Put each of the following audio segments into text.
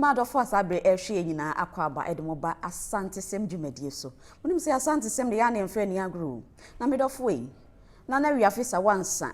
Mema adɔfo a saa bere ɛrehwɛ yɛn nyinaa akwaaba de mo ba Asantesɛm dwumadie so. Monim sɛ Asantesɛm deɛ yɛa ne yɛmfa ani agorɔ o. Na me dɔfo ei, Nana Wiafe Sawansa,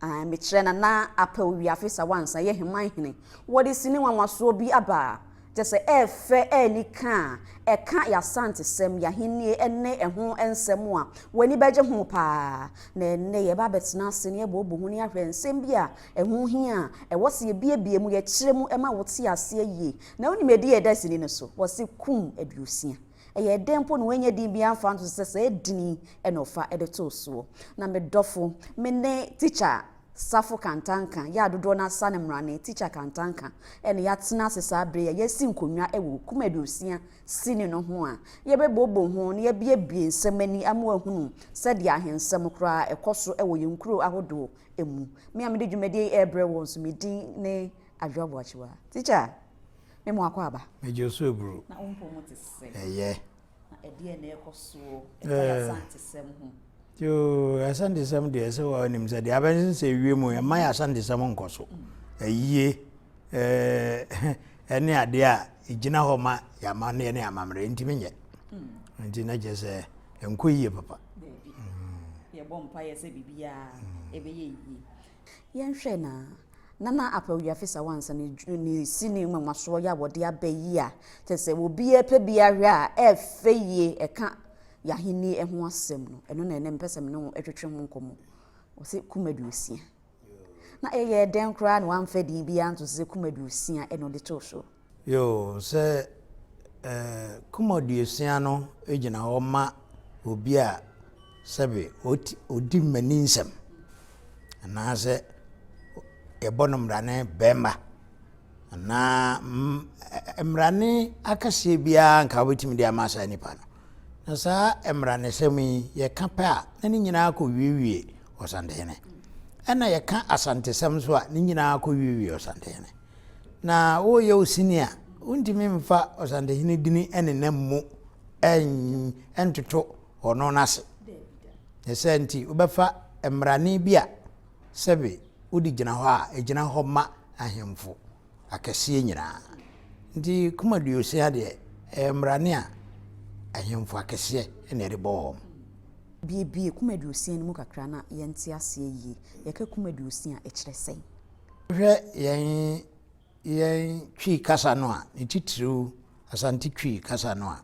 ae, mekyerɛ Nana Apaw Wiafe Sawansa, yɛ Heman hene. Wɔde sini nwanwasoɔ bi aba a, kyerɛ sɛ ɛɛfɛ, ɛɛnika a, ɛka y'Asantesɛm, y'ahennie ne ɛho nsɛm a w'ani bɛgye ho paa. Na ɛnnɛ yɛreba abɛtena ase na yɛabɔɔbɔ ho na yɛahwɛ nsɛm bi a ɛho hia a ɛwɔ sɛ yɛbuebue mu, yɛkyerɛ mu ma wote aseɛ yie. Na wonim edin a ɛda sini no so? Wɔse Kum Aduosia. Ɛyɛɛ dɛn mpo na wannya din biara amfa anto so sɛ saa edin yi na ɔfa de too soɔ? Na me dɔfo, me ne Tikya Safo Kantanka, yɛ a dodoɔ no ara sa no mmrane, Tikya Kantanka, na yɛatena ase saa berɛ yi a yɛasi nkonnwa wɔ Kum Aduosia sini no ho a, yɛbɛbooboo ho na yɛabuebue nsɛm ani ama wɔahunu sɛdeɛ ahensɛm koraa ɛkɔ so wɔ yɛn nkuro ahodoɔ mu. Me a mede dwumadie yi rebrɛ wo nso, me din ne Adwoa Boakyewa. Tikya, me mo akɔ aba. Megye wo so aburo. Na wo mpɔ mu te sɛ. Ɛyɛ. Na ɛdeɛn na ɛrekɔ soɔ ɛfa yɛn Asantesɛm ho? Yoo, Asantesɛm deɛ sɛ wɔnim sɛ deɛ abɛsensɛ wiem ɛmma yɛn Asantesɛm nkɔ so. Ayie ɛne adeɛ a ɛgyina hɔ ma yɛn amanneɛ ne amammerɛ ntumi nyɛ. Nti na kyerɛ sɛ ɛnkɔ yie papa. Yɛbɔ mpaeɛ sɛ biribiara ɛbɛyɛ yie. Yɛnhwɛ na Nana Apawu Afisa Wansa ne ne sini nwanwasoɔ yi a wɔde aba yi a kyerɛ sɛ obiara pɛ bi ahwɛ a ɛfɛ yie ɛka yɛahennie ho asɛm no ɛno na ɛnɛ mpɛ sɛ me ne wo twetwe ho nkɔmmɔ. Wɔse kum aduosia. Na ɛyɛɛ dɛn koraa na wamfa din biara anto so sɛ kum aduosia na ɔde too so? Yoo, sɛ eh, kum aduosia no gyina hɔ ma obi a sɛbe ɔdi mmaninsɛm anaasɛ yɛbɔ no mmrane bɛrima anaa mmrane akɛseɛ biara nka wobɛtumi de ama saa nipa no. Na saa mmranesɛm yi yɛka pɛ a na ne nyinaa kɔwiewie Ɔsantehene. Ɛna yɛka Asantesɛm nso a ne nyinaa kɔwiewie Ɔsantehene. Na woreyɛ wo sini a, wontumi mfa Ɔsantehene dini nenam mu ntoto ɔno no ase. Ne saa nti, wobɛfa mmarane bi a sɛbe wode gyina hɔ a, ɛgyina hɔ ma ahemfo akɛseɛ nyinaa. Nti Kumaduosia deɛ, ɛyɛ mmarane a ahemfo akɛseɛ na ɛde bɔ wɔn. Buebue Kumaduosia no mu kakra na yɛnte aseɛ yie. Yɛka Kumaduosia a, ɛkyerɛ sɛn? Wohwɛ yɛn yɛn Twi kasa no a, ne titiriw Asante Twi kasa no a,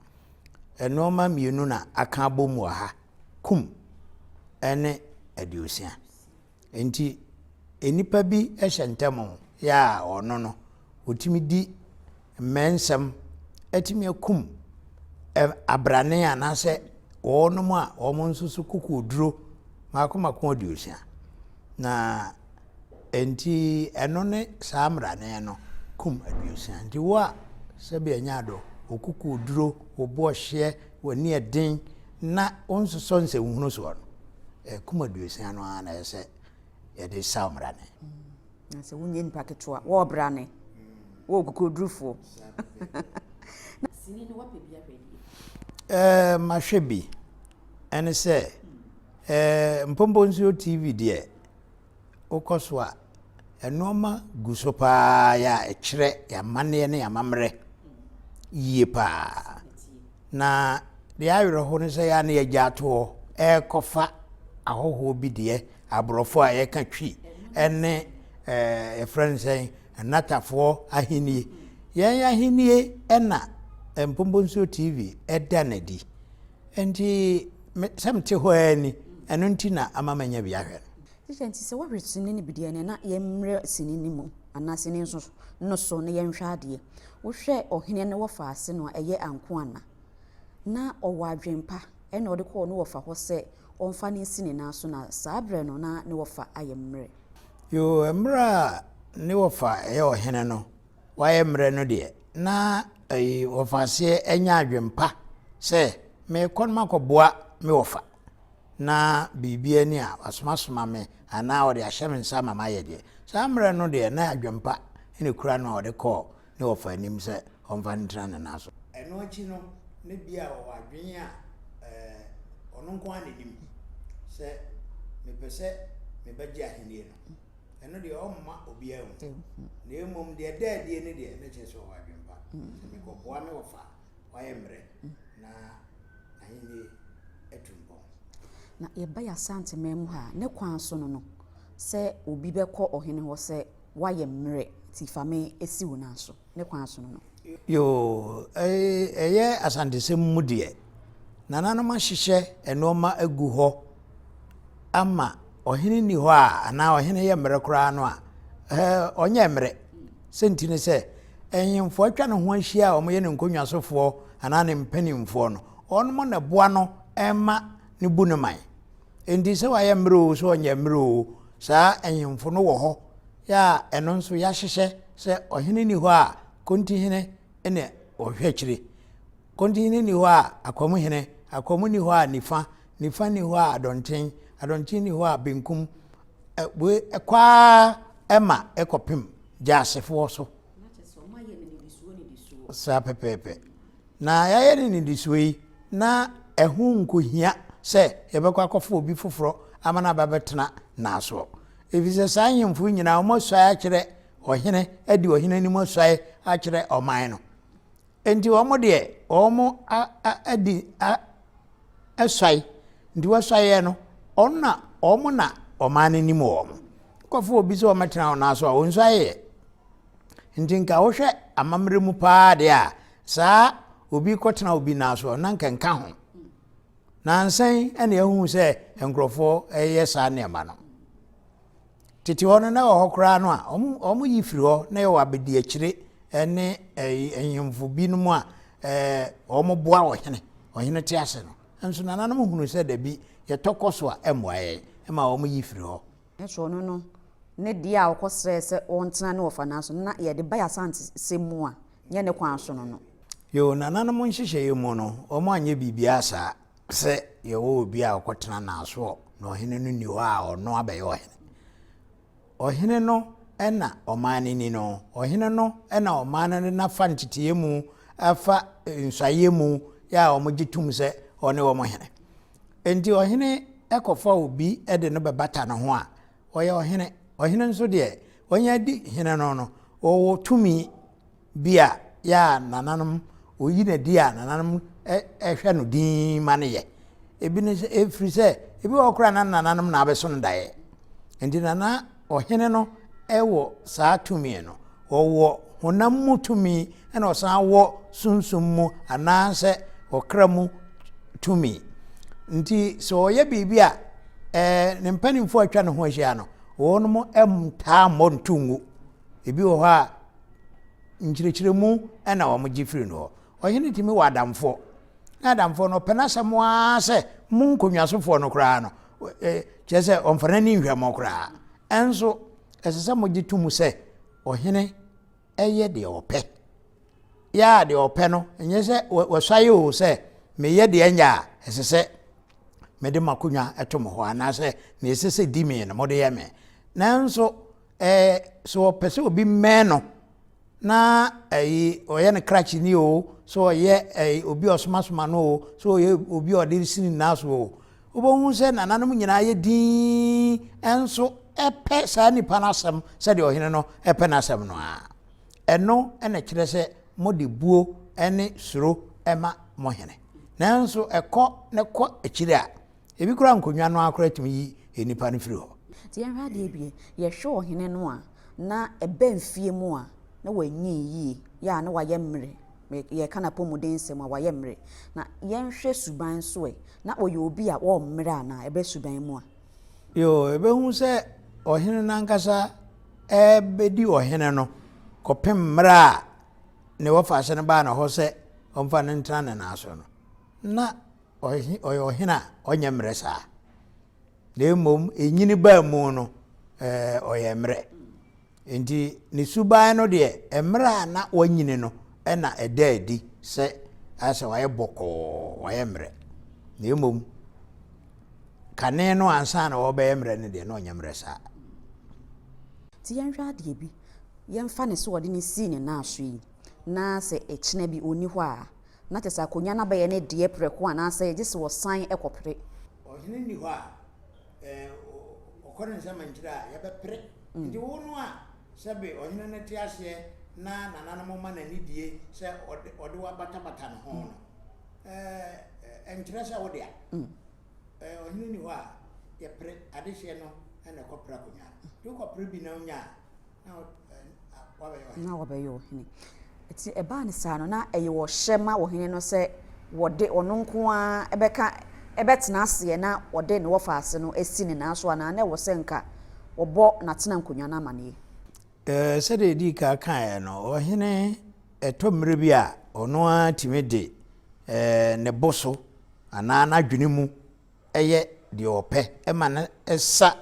nnoɔma mmienu na aka abom wɔ ha, kum ne aduosia. Nti nnipa bi hyɛ ntam yɛ a ɔno no, ɔtumi di mmɛnsɛm atumi akum abrane anaasɛ wɔnom a wɔn nso so kokoɔduro mako mako aduosia. Na enti ɛno ne saa mmrane no kum aduosia. Nti wo a sɛbi anya ado, wo kokoɔduro, wo boɔhyeɛ, w'ani ɛden na wonsosɔ nsɛnhunu soɔ no, kum aduosia no ara na ɛsɛ sɛ yɛde sa mmrane. Na sɛ wonyɛ nipa ketewa, wɔɔbrane, wɔwɔ kokoɔdurufoɔ. Sini no wapɛ bi ahwɛ deɛ? Ɛɛ mahwɛ bi. Ɛne sɛ ɛɛ Mpɔmpɔnsuo TV deɛ wokɔ so a nnoɔma gu so paa yɛ a ɛkyerɛ yɛn amanneɛ ne yɛn amammerɛ yie paa. Na deɛ awerɛho ne sɛ yɛ a na yɛagya ato hɔ ɛrekɔfa ahɔhoɔ bi deɛ aborɔfo a yɛka Twi ne ɛɛ yɛfrɛ no sɛn Anatafoɔ ahennie. Yɛn ahennie na Mpɔmpɔnsuo TV da no adi. Nti me sɛ mete hɔ ara ni, ɛno nti na ama manya bi ahwɛ no. Tikya, nti sɛ woahwɛ sini no bi deɛ ɛneɛ na yɛmmrɛ sini no mu anaa sini nso no so na yɛnhwɛ adeɛ. Wohwɛ ɔhene no wɔfa ase no a ɛyɛ anko ana? Na ɔwɔ adwene pa ɛna ɔde kɔɔ ne wɔfa hɔ sɛ ɔmfa no nsi ne nan so na saa berɛ no na ne wɔfa ayɛ mmerɛ. Yoo, mmerɛ a ne wɔfa yɛ ɔhene no wayɛ mmerɛ no deɛ, na ɛyi wɔfaseɛ anya adwene pa sɛ merekɔ no makɔboa me wɔfa na biribi ani a wasomasoma me anaa ɔde ahyɛ me nsa ma mayɛ deɛ. Saa mmerɛ no deɛ na adwene pa na ɛkura no a ɔde kɔɔ ne wɔfa anim sɛ ɔmfa no ntena ne nan so. Ɛno akyi no, na bi a ɔwɔ adwene a ɔno nko ara na ɛnim sɛ mepɛ sɛ mebɛgye ahennie no. Ɛno deɛ ɔmma obiara nhu. Na mmom deɛ ɛda adie no deɛ, na kyerɛ sɛ ɔwɔ adwempa. Sɛ mekɔboa me wɔfa a, wayɛ mmerɛ na n'ahennie atu mpɔn. Na yɛba yɛn Asanteman mu ha a, ne kwan so no no, sɛ obi bɛkɔ ɔhene hɔ sɛ woayɛ mmerɛ nti fa me si wo nan so, ne kwan so no no. Yoo, ɛyɛ Asantesɛm mu deɛ, nananom ahyehyɛ nnoɔma agu hɔ ama ɔhene nni hɔ a, anaa ɔhene yɛ mmerɛ koraa no a, ɔnyɛ mmerɛ. Sɛ nti ne sɛ, nhemfoɔ atwa ne ho ahyia a wɔyɛ ne nkonnwasofoɔ anaa ne mpanimfoɔ no, wɔnom na ɛboa no ma no bu ne man. Enti sɛ wayɛ mmerɛ oo, sɛ ɔnyɛ mmerɛ oo, saa nhemfo no wɔ hɔ yɛ a ɛno nso yɛahyehyɛ sɛ ɔhene nni hɔ a, kontihene na ɔhwɛ akyire. Kontihene nni hɔ a, akwamuhene, akwamu nni hɔ a, nifa, nifa nni hɔ a, adɔnten, adɔnten nni hɔ a, benkum. Wei ɛkɔ ara ma ɛkɔpem gyasefoɔ so. Saa pɛpɛɛpɛ. Na yɛayɛ no nnidisoɔ yi, na ɛho nkɔhia sɛ yɛbɛkɔ akɔfa obi foforɔ ama no aba abɛtena n'asoɔ. Ɛfiri sɛ saa ahemfo yi nyinaa wɔasuae akyerɛ ɔhene, adi ɔhene anim asuae akyerɛ ɔman no. Enti wɔn deɛ, wɔn adi asuae. Nti wɔasuaeɛ no, ɔno na wɔn na ɔman no nim wɔn. Kɔfa obi sɛ ɔmmɛtena wɔn aso a, wɔnsuaeɛ. Nti nka wohwɛ amammerɛ mu paa deɛ a, saa obi kɔtena obi nan so na nka nka ho. Nansa yi na yɛahu sɛ nkurɔfoɔ yɛ saa nneɛma no. Tete hɔ no na ɛwɔ hɔ koraa no a, wɔn yi firi hɔ na yɛwɔ abadiakyire ne nhemfo binom a wɔn boa ɔhene, ɔhene te ase no. Nso nananom hunu sɛ dabi yɛtɔ kɔ so a ɛmmoa yɛn ma wɔn yi firi hɔ. Nanso ɔno no, ne deɛ a ɔkɔsrɛɛ sɛ ɔntena ne wɔfa nan so no, na yɛde ba yɛn Asantesɛm mu a, nyɛ ne kwan so no no. Yoo, nananom nhyehyɛeɛ mu no, wɔanyɛ biribiara saa sɛ yɛwɔ obi a ɔkɔtena n'asoɔ na ɔhene no nni hɔ a ɔno abɛyɛ ɔhene. Ɔhene no na ɔman no ni no, ɔhene no na ɔman no de no afa nteteeɛ mu, afa nsuaeɛ mu yɛ a wɔgye tom sɛ ɔne wɔn hene. Enti ɔhene kɔfa obi de no bɛbata ne ho a, ɔyɛ ɔhene. Ɔhene nso deɛ, ɔnya di hene no no, ɔwɔ tumi bi a yɛ a nananom, ɔyi no adi a nananom hwɛ no dinn ma no yɛ. Ebi ne sɛ, ɛfiri sɛ, ebi wɔ hɔ koraa na nananom na abɛso no daeɛ. Enti nana ɔhene no wɔ saa tumi no. Ɔwɔ honam mu tumi ɛna ɔsan wɔ sunsum mu anaasɛ ɔkra mu tumi. Nti sɛ ɔyɛ biribi a, ɛɛ ne mpanimfoɔ atwa ne ho ahyia no, wɔn ntaa mmɔ nto ngu. Ebi wɔ hɔ a, nkyerɛkyerɛmu na wɔgye firi no hɔ. Ɔhene tumi wɔ adamfoɔ. Na adamfoɔ no ɔpɛ n'asɛm ara sɛ mo nkonnwasofoɔ no koraa no, kyerɛ sɛ ɔmfa n'ani nhwɛ mo koraa. Ɛnso ɛsɛ sɛ mogye to mu sɛ ɔhene yɛ deɛ ɔpɛ. Yɛ a deɛ ɔpɛ no, ɛnyɛ sɛ wɔsuae o sɛ meyɛ deɛ nyɛ a ɛsɛ sɛ mede m'akonnwa to mo hɔ anaasɛ nea ɛsɛ sɛ di me no mode yɛ me. Nanso ɛɛ sɛ ɔpɛ sɛ obi mmɛn no na ɛyi ɔyɛ no krakyeni o, sɛ ɔyɛ ɛyi obi a ɔsomasoma no o, sɛ ɔyɛ obi a ɔde si ne nan so o, wobɛhu sɛ nananom nyinaa yɛ dinn nso pɛ saa nipa no asɛm sɛdeɛ ɔhene no pɛ n'asɛm no ara. Ɛno na ɛkyerɛ sɛ mode buo ne suro ma mo hene. Nanso ɛkɔ na ɛkɔ akyiri a, ebi koraa nkonnwa no ara koraa tumi yi nnipa no firi hɔ. Nti yɛnhwɛ adeɛ bi, yɛhwɛ ɔhene no a, na ɛbɛ mfie mu a, na wanyin yie, yɛ a na wayɛ mmerɛ. Yɛreka n'apɔmuden nsɛm a, wayɛ mmerɛ. Na yɛnhwɛ suban nso ɛ, na ɔyɛ obi a ɔremmrɛ anaa, ɛbɛ suban mu a? Yoo, yɛbɛhu sɛ ɔhene no ankasa rebɛdi ɔhene no kɔpem mmerɛ a ne wɔfaase no baa ne hɔ sɛ ɔmfa no ntena ne nan so no, na ɔyɛ ɔhene a ɔnyɛ mmerɛ saa. Na mmom ɛnyini baa mu no, ɔyɛ mmerɛ. Enti ne suban no deɛ, mmerɛ a na wanyini no na ɛda adi sɛ ayɛ sɛ wayɛ bɔkɔɔ, wayɛ mmerɛ. Na mmom, kane no ansa na ɔrebɛyɛ mmerɛ no deɛ, na ɔnyɛ mmerɛ saa. Nti yɛnhwɛ adeɛ bi, yɛmfa no sɛ ɔde no sii ne nan so yi, na sɛ ɛkyena bi ɔnni hɔ a, na kyerɛ sɛ akonnwa no abɛyɛ ne deɛ prɛko anaasɛ gye sɛ ɔsan kɔpere. Ɔhene nni hɔ a, ɔkɔ ne nsa mankyire a, yɛbɛpere. Nti wo no a sɛbe ɔhene no te aseɛ na nananom ma no anidie sɛ ɔde ɔde wo abatabata ne ho no, ɛɛ ɛnkyerɛ sɛ wo dea. Ɛɛ ɔhene ni hɔ a, yɛpere adehyeɛ no na ɛkɔpere akonnwa no. Nti wokɔpere bi na wonya a, na wabɛyɛ ɔhene. Na wabɛyɛ ɔhene. Nti ɛbaa no saa no, na ɛyɛ ɔhyɛ ma ɔhene no sɛ wɔde ɔno nko ara bɛka bɛtena aseɛ na ɔde ne wɔfaase no asi ne nan so anaa na ɛwɔ sɛ nka wɔbɔ n'atena nkonnwa no amaneɛ? Sɛdeɛ yɛdii kan kaeɛ no, ɔhene ɛtɔ mmerɛ bi a ɔno ara tumi de ne bo so anaa n'adwene mu yɛ deɛ ɔpɛ ma no sa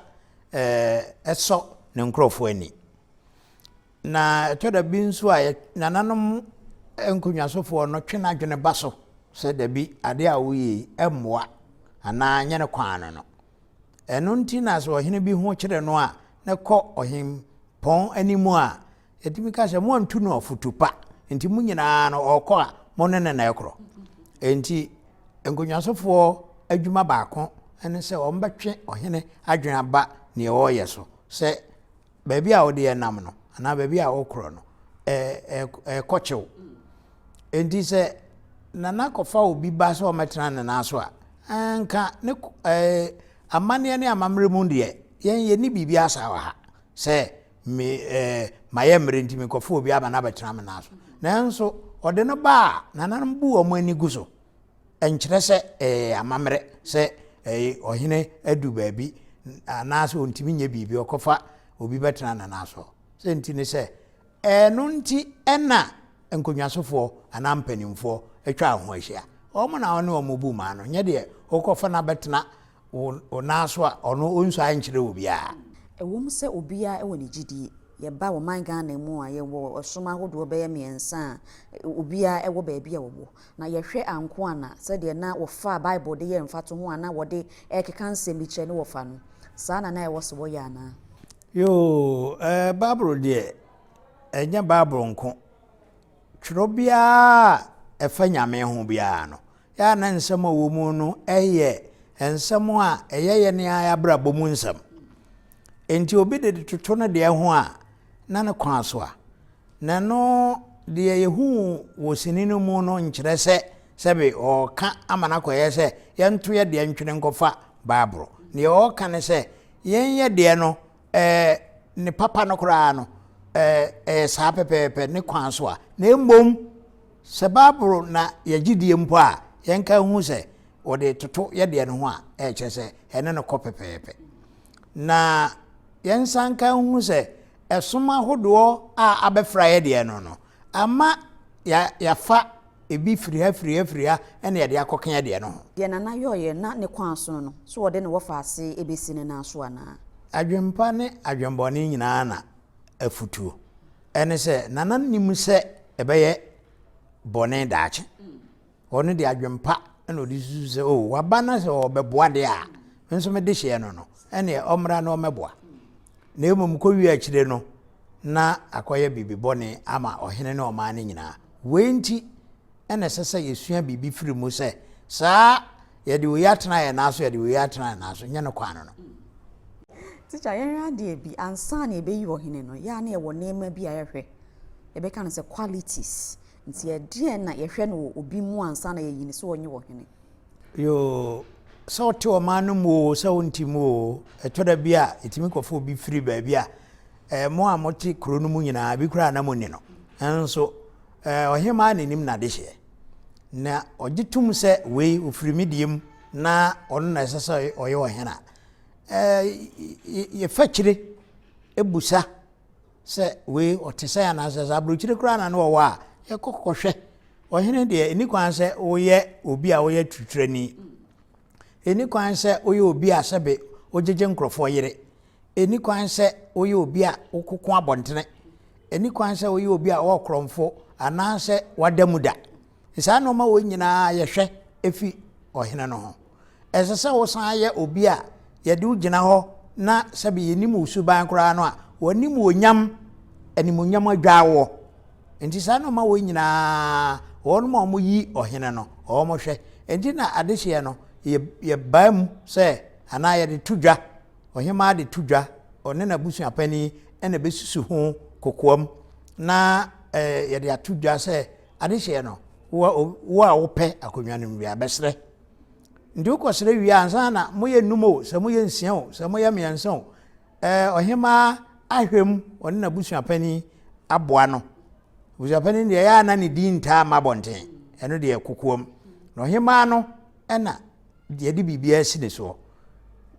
sɔ ne nkurɔfoɔ ani. Na ɛtɔ da bi nso a nananom nkonnwasofoɔ no twe n'adwene ba so sɛ dabi adeɛ a woyɛ yi mmoa anaa nyɛ ne kwan no no. Ɛno nti na sɛ ɔhene bi ho kyere no a na kɔ ɔhempɔn anim a yɛtumi ka sɛ moantu no afotu pa nti mo nyinaa no ɔrekɔ a mo ne no na ɛkorɔ. Enti nkonnwasofoɔ adwuma baako ne sɛ wɔbɛtwe ɔhene adwene aba nea ɔreyɛ so sɛ baabi a wode yɛn nam no anaa baabi a wokorɔ no ɛkɔ kyew. Enti sɛ Nana kɔfa obi ba sɛ ɔmmɛtena ne nan so a, nka ne amanneɛ ne amammerɛ mu deɛ yɛn yɛnni biribi asa wɔ ha sɛ me mayɛ mmerɛ nti mekɔfa obi aba no abɛtena me nan so. Nanso ɔde no ba a, nananom bu wɔn ani gu so. Ɛnkyerɛ sɛ ɛyɛ amammerɛ sɛ ɔhene adu baabi anaasɛ ɔntumi nyɛ biribi ɔkɔfa obi bɛtena ne nan so. Sɛ nti ne sɛ ɛno nti ɛna nkonnwasofoɔ anaa mpanimfoɔ atwa ho ahyia. Wɔn na wɔne wɔn bu maa no, nyɛ deɛ wokɔfa no abɛtena wo nan so a ɔno ɔnsuae nkyerɛ obiara. Ɛwom sɛ obiara wɔ ne gyidie, yɛba ɔman Ghana mu a yɛwɔ ɔsom ahodoɔ bɛyɛ mmiɛnsa a obiara wɔ baabi a ɔwɔ. Na yɛhwɛ ankoana sɛdeɛ na wɔfaa Bible de yɛ mfatoho a na wɔde rekeka nsɛm bi kyerɛ ne wɔfa no, saa na na ɛwɔ sɛ wɔyɛ anaa? Yoo, eh, Bible deɛ, ɛnyɛ Bible nko. Twerɛ biara a ɛfa Nyame ho biara no, yɛ a na nsɛm a ɛwɔ mu no yɛ nsɛm a ɛyɛ yɛn ara abrabɔ mu nsɛm. Enti obi de toto no deɛ ho a, na ne kwan so a. Na ɛno, deɛ yɛhu wɔ sini no mu no nkyerɛ sɛ sɛbe ɔreka ama no akɔyɛ sɛ yɛnto yɛ deɛ ntwene nkɔfa Bible. Deɛ ɔreka ne sɛ yɛn yɛ deɛ no, ɛɛ, ne papa no koraa no, ɛɛ, ɛyɛ saa pɛpɛɛpɛ ne kwan so a. Na mmom, sɛ Bible na yɛgye die mpo a, yɛnka nhu sɛ wɔde toto yɛ deɛ no ho a, ɛkyerɛ sɛ ɛne no kɔ pɛpɛɛpɛ. Na yɛnsan nka nhu sɛ ɛsom ahodoɔ a abɛfra yɛ deɛ no no, ama yɛafa ebi firi ha firi ha firi ha ɛna yɛde akɔka yɛ deɛ no ho. Deɛ Nana yɔeɛ na ne kwan sono no, so ɔde ne wɔfaase bɛsi ne nan so anaa? Adwempa ne adwemmɔne nyinaa na afutuo. Ɛne sɛ Nana nim sɛ ɛbɛyɛ bɔne daakye. Ɔno deɛ adwempa na ɔde susu sɛ o oh, waba na sɛ ɔbɛboa deɛ a me nso mede hyeɛ no no ɛneɛ ɔmmra na ɔmmɛboa. Na mmom kɔwie akyire no na akɔyɛ biribi bɔne ama ɔhene ne ɔman no nyinaa. Wei nti ɛna ɛsɛ sɛ yɛsua biribi firi mu sɛ saa yɛde wei atena yɛn nan so yɛde wei atena yɛn nan so nyɛ no kwan no no. Tikya, yɛnhwɛ adeɛ bi ansa na yɛbɛyi ɔhene no, yɛ a na yɛwɔ nneɛma bi a yɛhwɛ, yɛbɛka no sɛ qualities. Nti ɛdeɛn na yɛhwɛ no wɔ obi mu ansa na yɛayi no sɛ ɔnyɛ ɔhene? Yoo, sɛ wote ɔman no mu oo, sɛ wonte mu oo, ɛtɔ da bi a ɛtumi kɔfa obi firi baabi a eh, mo a mote kuro no mu nyinaa, bi koraa na monni no. Nanso eh, ɔhemaa na nim n'adehyeɛ. Na ɔgye tom sɛ wei ɔfiri me deɛ mu na ɔno na ɛsɛ sɛ ɔyɛ ɔhene a, eh, yɛfa kyire busa sɛ wei ɔte sɛn anaasɛ sɛ aburokyire koraa na ne ɔwɔ a, yɛkɔ kɔhwɛ. Ɔhene deɛ, ɛni kwan sɛ woyɛ obi a woyɛ tuturani. Ɛni kwan sɛ woyɛ obi a sɛbe wogyegye nkurɔfoɔ yere. Ɛni kwan sɛ woyɛ obi a wokoko abɔntene. Ɛni kwan sɛ woyɛ obi a ɔwɔ korɔmfo anaasɛ wada mu da. Saa nneɛma wɔ nyinaa yɛhwɛ efi ɔhene no ho. Ɛsɛ sɛ wosan yɛ obi a yɛde wo gyina hɔ na sɛbe yɛnim wo suban koraa no a, w'animuonyam, animuonyam adwaa woɔ. Nti saa nneɛma wei nyinaa, wɔn a wɔyi ɔhene no, wɔhwɛ. Nti na adehyeɛ no, yɛbae mu sɛ, anaa yɛde to dwa, ɔhemaa de to dwa. ɔne n'abusuapanin na ɛbɛsusu ho kokoam na yɛde ato dwa sɛ adehyeɛ no, wo a wopɛ akonnwa no mu biara bɛsrɛ. Nti wokɔsrɛ wie a, ansa na moyɛ nnum o, sɛ moyɛ nsia o, sɛ moyɛ mmiɛnsa o, ɔhemaa ahwɛ mu, ɔne n'abusuapanin aboa no. Abusuapanin deɛ ɛyɛ a na ne din ntaa mma abɔnten, ɛno deɛ kokoam. Na ɔhemaa no na yɛde biribiara si ne soɔ.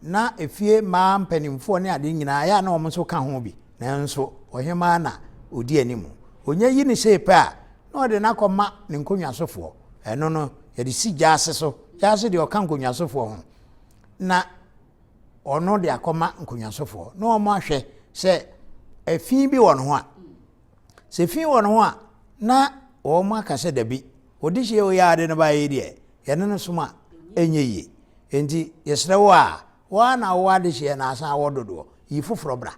Na efie mmaa mpanimfoɔ ne adeɛ nyinaa ɛyɛ a na wɔn nso ka ho bi, nanso ɔhemaa na ɔdi anim. Ɔnya yi ne sei pɛ a, na ɔde no akɔma ne nkonnwasofoɔ. Ɛno no, yɛde si gyaase so. Gyaase deɛ ɔka nkonnwasofoɔ ho. Na ɔno de akɔma nkonnwasofoɔ na wɔn ahwɛ sɛ efi bi wɔ ne ho a. Sɛ fi wɔ ne ho a, na wɔn aka sɛ dabi, wɔde hyɛ wei a ade no baeɛ yi deɛ, yɛne no som a, ɛnyɛ yie. Enti yɛsrɛ wo a, wo ara na wowɔ adehyeɛ na asan awɔ dodoɔ, yi foforɔ bra.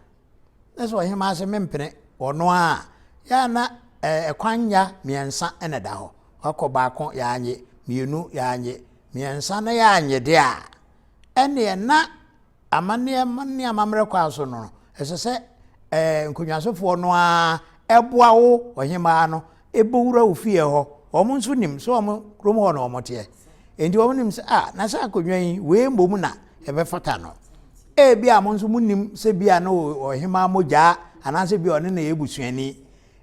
Na sɛ ɔhemaa se mempene ɔno a, yɛ a na ɛkwan nya mmiɛnsa na ɛda hɔ. Wakɔ baako, yɛanye, mmienu, yɛanye, mmiɛnsa na yɛanye deɛ a, ɛnneɛ na amanneɛ ne amammerɛ kwan so no, ɛsɛ sɛ nkonnwasofoɔ no ara boa wo ɔhemmaa no bɔ wura wo fie hɔ. Wɔn nso nim sɛ wɔn kurom hɔ na wɔteɛ. Enti wɔn nim sɛ, ah, na sɛ akonnwa yi, wei mmom na ɛbɛfata no. Ebi a mo nso monim sɛ bi a na ɔhemmaa mogyaa anaasɛ bi a ɔne no yɛ busuani.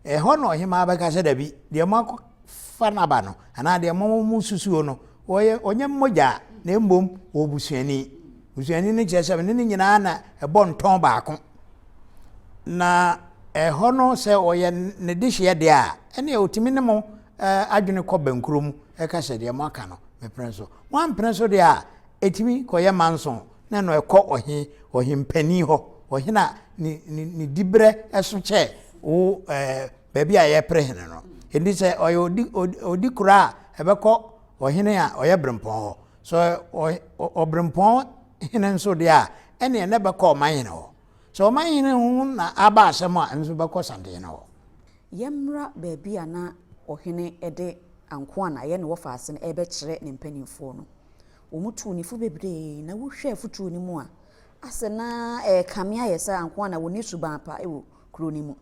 Ɛhɔ na ɔhemmaa bɛka sɛ, Dabi, deɛ moakɔfa no aba no, anaa deɛ mo mosusuo no, ɔyɛ, ɔnyɛ me mogya, na mmom ɔwɔ busuani. Busuani no kyerɛ sɛ me ne no nyinaa na ɛbɔ ntɔn baako. Na ɛhɔ no, sɛ ɔyɛ ne dehyeɛ deɛ a, ɛnneɛ ɔtumi ne mo adwene kɔ bɛnkuro mu ɛka sɛ deɛ moaka no, mepene so. Moampene so deɛ a, ɛtumi kɔyɛ manso na ɛno ɛkɔ ɔhe, ɔhempani hɔ, ɔhene a ne, ne, ne diberɛ so kyɛ wo ɛɛ, baabi a yɛpere hene no. Enti sɛ ɔyɛ odi, odi, odi kora a, ɛbɛkɔ ɔhene a ɔyɛ berempɔn hɔ. Sɛ ɔberempɔn hene nso deɛ a, ɛneɛ na ɛbɛkɔ ɔman hene hɔ. Sɛ ɔman hene ho na aba asɛm a, ɛno nso bɛkɔ santehene hɔ. Yɛmmra baabi a na ɔhene de ankoa a ɛyɛ ne wɔfaase no rebɛkyerɛ ne mpanimfoɔ no. Wɔtuu no fo bebree, na wohwɛ afotuo no mu a, asɛ na ɛrekame ayɛ sɛ ankoa na wɔnni suban pa wɔ kuro no mu.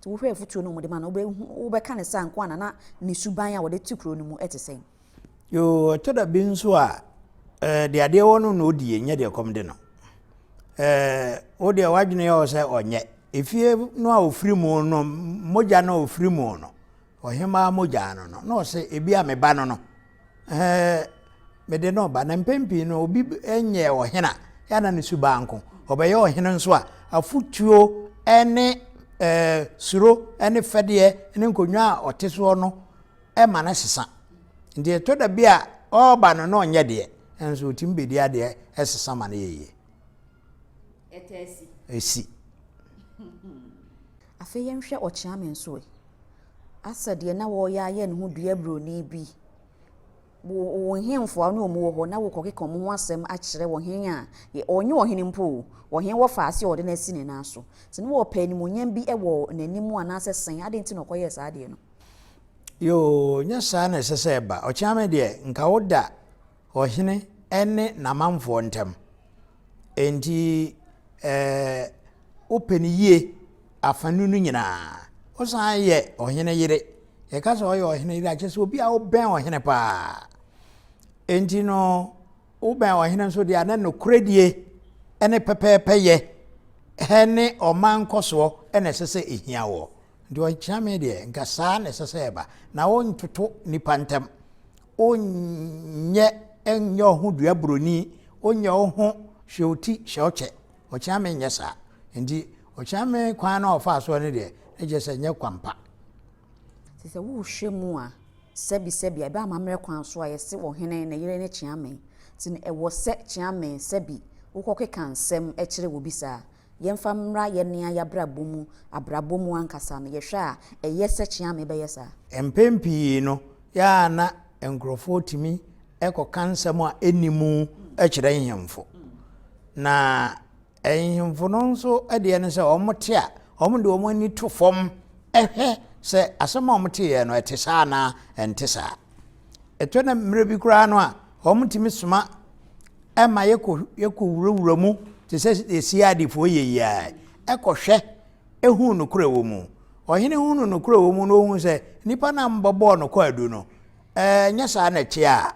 Nti wohwɛ afotuo no wɔde ma no, wobɛka no sɛ ankoa na na ne suban a wɔde te kuro no mu te sɛn? Yoo, ɛtɔ da bi nso a, ɛɛ deɛ adeɛ wɔ no na ɔdie, nyɛ deɛ kɔm de no. Ɛɛ wo deɛ w'adwene yɛ wo sɛ ɔnyɛ. Efie no a ɔfiri mu no, mogya no a ɔfiri mu no, ɔhemaa mogya no no, na ɔsɛ ebi a me ba no no, Ɛɛ, mede no reba. Na mpɛn pii no, obi nyɛɛ ɔhene a, yɛ na ne suban nko. Ɔbɛyɛ ɔhene nso a, afotuo ne ɛɛ suro ne fɛdeɛ ne nkonnwa a ɔte soɔ no ma no sesa. Nti ɛtɔ da bi a ɔreba no na ɔnyɛ deɛ, nso ɔtumi bɛdi adeɛ sesa ma no yɛ yie. Ɛtaa si. Ɛsi. Afei yɛnhwɛ ɔkyeame nso ɛ. Asɛ deɛ na wɔreyɛ ayɛ ne ho dua buroni bi. Wo wo nhemfo a wo ne wɔn wɔ hɔ na wokɔkeka wɔn ho asɛm akyerɛ ɔhene a, ɔnyɛ ɔhene mpo o, ɔhene wɔfa ase a ɔde no asi ne nan so. Nti na wɔpɛ animuonyam bi wɔ n'anim anaasɛ sɛn? Adɛn nti na ɔkɔyɛɛ saa adeɛ no? Yoo, nyɛ saa na ɛsɛ sɛ ɛba. Ɔkyeame deɛ, nka woda ɔhene ne n'amanfoɔ ntam. Enti ɛɛ wopɛ no yie afanu no nyinaa. Wosan yɛ ɔhene yere. Yɛka sɛ ɔyɛ ɔhene yere a, kyerɛ sɛ obi a wobɛn ɔhene paa. Enti no, wobɛn ɔhene nso deɛ a na nokorɛdie ne pɛpɛɛpɛyɛ ne ɔman nkɔsoɔ na ɛsɛ sɛ ɛhia woɔ. Nti ɔkyeame deɛ, nka saa na ɛsɛ sɛ ɛba. Na wontoto nnipa ntam. Wonyɛ nyɛ wo ho dua buroni, wonyɛ wo ho hwɛ wo ti hyɛ wo kyɛ. Ɔkyeame nyɛ saa. Nti ɔkyeame kwan no a ɔfaa soɔ no deɛ, na kyerɛ sɛ nyɛ kwan pa. Nti sɛ wohwɛ mu a, sɛbi sɛbi a, ɛbɛ amammerɛ kwan so a, yɛse ɔhene ne yere ne kyeame. Nti no ɛwɔ sɛ kyeame sɛbi wokɔkeka nsɛm kyerɛ obi saa. Yɛmfa mmra yɛn nea y'abrabɔ mu, abrabɔ mu ankasa no, yɛhwɛ a, ɛyɛ sɛ kyeame bɛyɛ saa? Mpɛn pii no, yɛ a na nkurɔfoɔ tumi kɔka nsɛm a ɛnni mu kyerɛ nhemfo. Na nhemfo no nso deɛ ne sɛ wɔte a, wɔde wɔn ani to fam hwɛ sɛ asɛm a wɔteeɛ no ɛte saa anaa ɛnte saa. Ɛtɔ na mmerɛ bi koraa no a, wɔtumi soma ma yɛkɔ yɛkɔwurawura mu. te sɛ deɛ CID foɔ yɛ yi ara, kɔhwɛ hu nokorɛ wɔ mu. Ɔhene hunu nokorɛ wɔ mu na ɔhu sɛ nnipa no a mobɛbɔɔ no kwaadu no, ɛnyɛ saa na ɛteɛ a,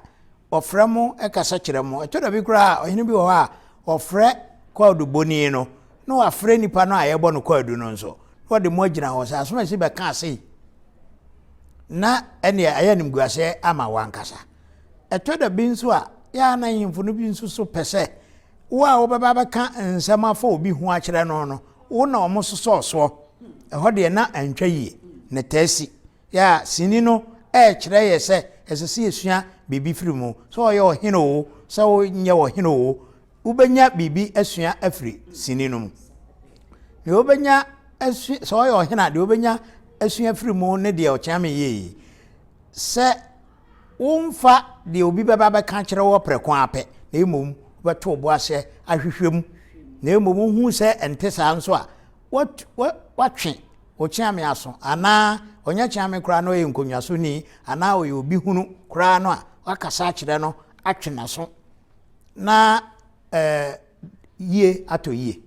ɔfrɛ mo kasa kyerɛ mo. Ɛtɔ da bi koraa a, ɔhene bi wɔ hɔ a, ɔfrɛ kwaadubɔni no na wafrɛ nipa no a yɛbɔ no kwaadu no nso, na ɔde mo agyina hɔ sɛ asomasi bɛka sei na ɛneɛ ayɛ animguaseɛ ama wankasa. Ɛtɔ da bi nso a, yɛ a na ahemfo no bi nso so pɛ sɛ wo a wobɛba bɛka nsɛm afa obi ho akyerɛ no no, wo na wɔn sosɔɔ soɔ. Ɛhɔ deɛ na antwa yie, na ɛtaa si. Yɛ a sini no ɛrekyerɛ yɛ sɛ ɛsɛ sɛ yɛsua biribi firi mu. Sɛ ɔyɛ ɔhene o, sɛ wonyɛ ɔhene o, wobɛnya biribi asua afiri sini no mu. Deɛ wobɛnya asua, sɛ ɔyɛ ɔhene a, deɛ wobɛnya asua afiri mu ne deɛ ɔkyea me yie yi. Sɛ womfa deɛ obi bɛba bɛka akyerɛ wɔ prɛko ara pɛ, na mmom wobɛto wo bo ase ahwehwɛ mu, na mmom wohu sɛ ɛnte saa nso a, watwe wo kyeame aso, anaa ɔnyɛ kyeame koraa na ɔyɛ nkonnwasoni, anaa ɔyɛ obi hunu koraa no a, wakasa akyerɛ no atwe n'aso na ɛɛ yie atɔ yie.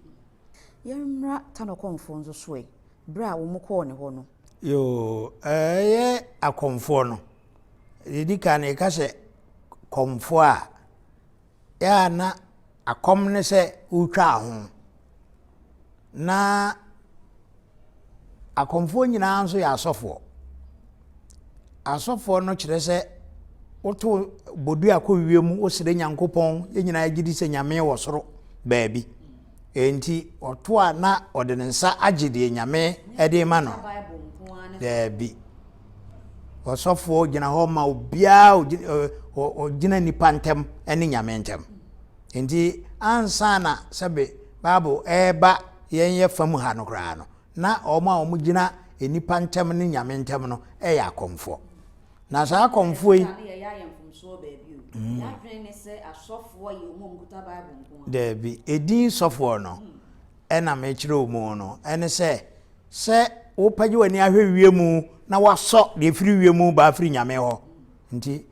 Yɛmmra Tanɔkɔmfoɔ nso so ɛ, berɛ a wɔkɔɔ ne hɔ no. Yoo, ɛyɛ akɔmfoɔ no. Deɛ ɛdi kan no, yɛka sɛ kɔmfoɔ a, yɛ a na akɔm ne sɛ wotwa ho. Na akɔmfoɔ nyinaa nso yɛ asɔfoɔ. Asɔfoɔ no kyerɛ sɛ woto bodua kɔ wiem, wosrɛ Nyankopɔn, yɛn nyinaa gye di sɛ Nyame wɔ soro baabi. Enti ɔto a na ɔde ne nsa agye deɛ Nyame de ma no. Daabi. Ɔsɔfoɔ gyina hɔ ma obiara ɔgyina nipa ntam ne Nyame ntam. Enti ansa na sɛbe Bible ɛreba yɛn yɛ fam ha no koraa no, na wɔn a wɔgyina nnipa ntam ne Nyame ntam no yɛ akɔmfoɔ. Na saa akɔmfoɔ yi. Daabi, edin sɔfoɔ no ɛna mekyerɛ wo mu no, ɛne sɛ, sɛ wopagye w'ani ahwɛ wiem na wasɔ deɛ ɛfiri wiem ba afiri Nyame hɔ. Nti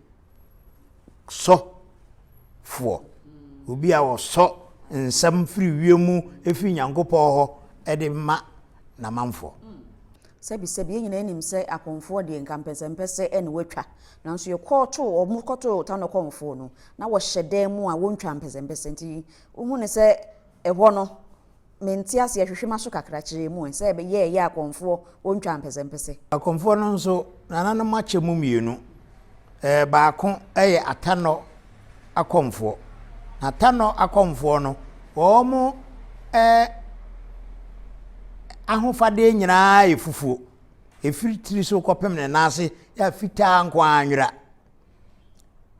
sɔ foɔ, obi a ɔsɔ nsɛm firi wiem firi Nyankopɔn hɔ de ma n'amanfoɔ. Sɛbisɛbi, yɛn nyinaa nim sɛ akɔmfoɔ deɛ nka mpɛsɛmpɛsɛ na wɔatwa. Nanso yɛkɔtoo, wɔn kɔtoo Tano kɔmfoɔ no, na wɔhyɛ dan mu a wɔntwa mpɛsɛmpɛsɛ. Nti wohu no sɛ ɛhɔ no, Mente aseɛ, hwehwe m'aso kakra kyerɛ mu ɛ, sɛ ɛbɛyɛ ɛyɛ akɔmfoɔ wɔntwa mpɛsɛmpɛsɛ. Akɔmfoɔ no nso, nananom akyɛ mu mmienu. Ɛɛ baako yɛ Atanɔ akɔmfoɔ. Na Atanɔ akɔmfoɔ no, wɔn ɛɛ ahofadeɛ nyinaa yɛ fufuo. Ɛfiri tiri so kɔpem ne nan ase yɛ fitaa nko ara nwera.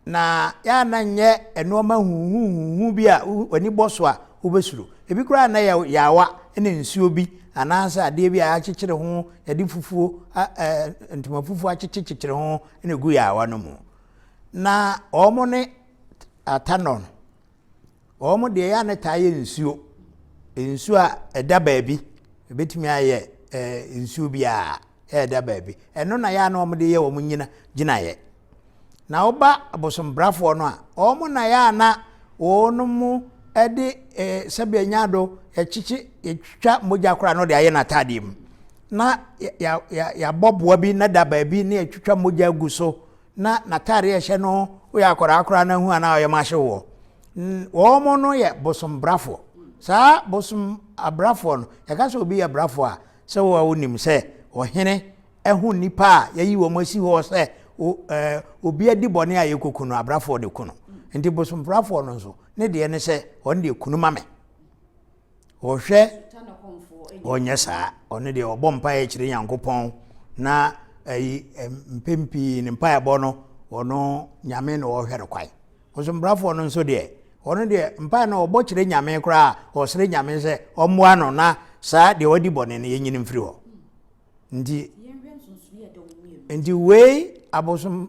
Na yɛ a na nyɛ nneɛma huhuhuhu bi a w'ani bɔ so a wobɛsuro. Ebi koraa na yɛ yaawa ne nsuo bi anaasɛ adeɛ bi a yɛakyekyere ho, yɛde fufuo, ntoma fufuo akyekyekyere ho na egu yaawa no mu. Na wɔn ne atanɔ no, wɔn deɛ yɛ a na taa yɛ nsuo. Nsuo a ɛda baabi, ebɛtumi ayɛ nsuo biara. ɛreda baabi. Ɛno na yɛ a na wɔde yɛ wɔn nyina gyinaeɛ. Na woba abosombrafoɔ no a, wɔn na yɛ a na wɔn de eh, sɛbi anya do yɛkyekye yɛtwitwa mogya koraa na ɔde ayɛ n'ataadeɛ mu. Na yɛabɔ boa bi na da baabi na yɛtwitwa mogya agu so na n'ataadeɛ ɛhyɛ no woyɛ akwadaa koraa na hu anaa ɔyɛ mahye woɔ. Wɔn no yɛ bosombrafoɔ. Saa bosom abrafoɔ no, yɛka sɛ obi yɛ brafoɔ a, Sɛ wo a wonim sɛ ɔhene ho nnipa a yɛayi wɔn asi hɔ sɛ obi adi bɔne a yɛkɔku no, abrafoɔ de ku no. Nti bosomprafoɔ no nso, ne deɛ ne sɛ ɔno deɛ kunu ma me. Ɔhwɛ, ɔnyɛ saa. Ɔno deɛ ɔbɔ mpaeɛ kyerɛ Nyankopɔn na ayi mpɛn pii ne mpaebɔ no, ɔno Nyame na ɔhwɛ no kwan. Bosombrafoɔ no nso deɛ, ɔno deɛ mpaeɛ no ɔbɔ kyerɛ Nyame koraa, ɔsrɛ Nyame sɛ ɔmmoa no na saa deɛ wadi bɔne no yɛnyini mfiri hɔ. Nti, nti wei abosom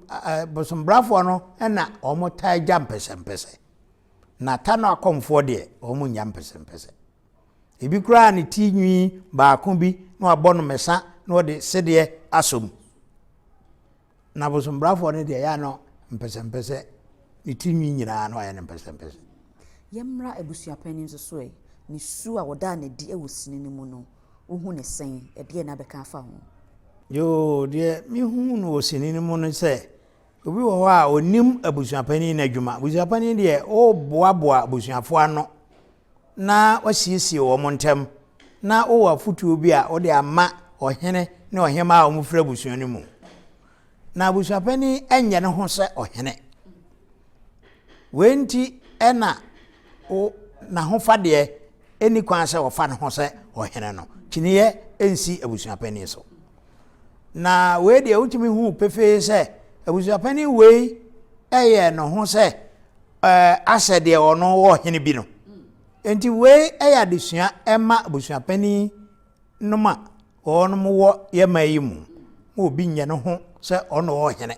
bosombrafoɔ no na wɔn taa gya mpɛsɛmpɛsɛ. Na ta no akɔmfoɔ deɛ wɔn nnya mpɛsɛmpɛsɛ. Ebi koraa ne ti nwi baako bi na wabɔ no mɛsa na ɔde sedeɛ asɔ mu. Na bosombrafoɔ no deɛ ɛyɛ a na mpɛsɛmpɛsɛ, ne ti nwi nyinaa na wayɛ no mpɛsɛmpɛsɛ. Yɛmmra abusuapanin nso so ɛ. Ne su a ɔdaa no adi wɔ sini no mu no, wohu no sɛn? Ɛdeɛn na wobɛka afa ho? Yoo, deɛ mehu no wɔ sini no mu ne sɛ, obi wɔ hɔ a ɔnim abusuapanin no adwuma. Abusuapanin deɛ, woboaboa abusuafoɔ ano na wasiesie wɔn ntam, na wowɔ afotuo bi a wode ama ɔhene ne ɔhemmaa a wɔfiri abusua no mu. Na abusuapanin nyɛ ne ho sɛ ɔhene. Wei nti na wo n'ahofadeɛ ɛnni kwan sɛ ɔfa ne ho sɛ ɔhene no. Kyiniiɛ nsi abusuapanin so. Na wei deɛ wotumi hu pefee sɛ abusuapanin wei yɛ ne ho sɛ ɛɛ asɛ deɛ ɔno wɔ ɔhene bi no. Nti wei yɛ adesua ɛma abusuapanin nom a wɔnom wɔ yɛ man yi mu ma obi nyɛ ne ho sɛ ɔno ɔhene.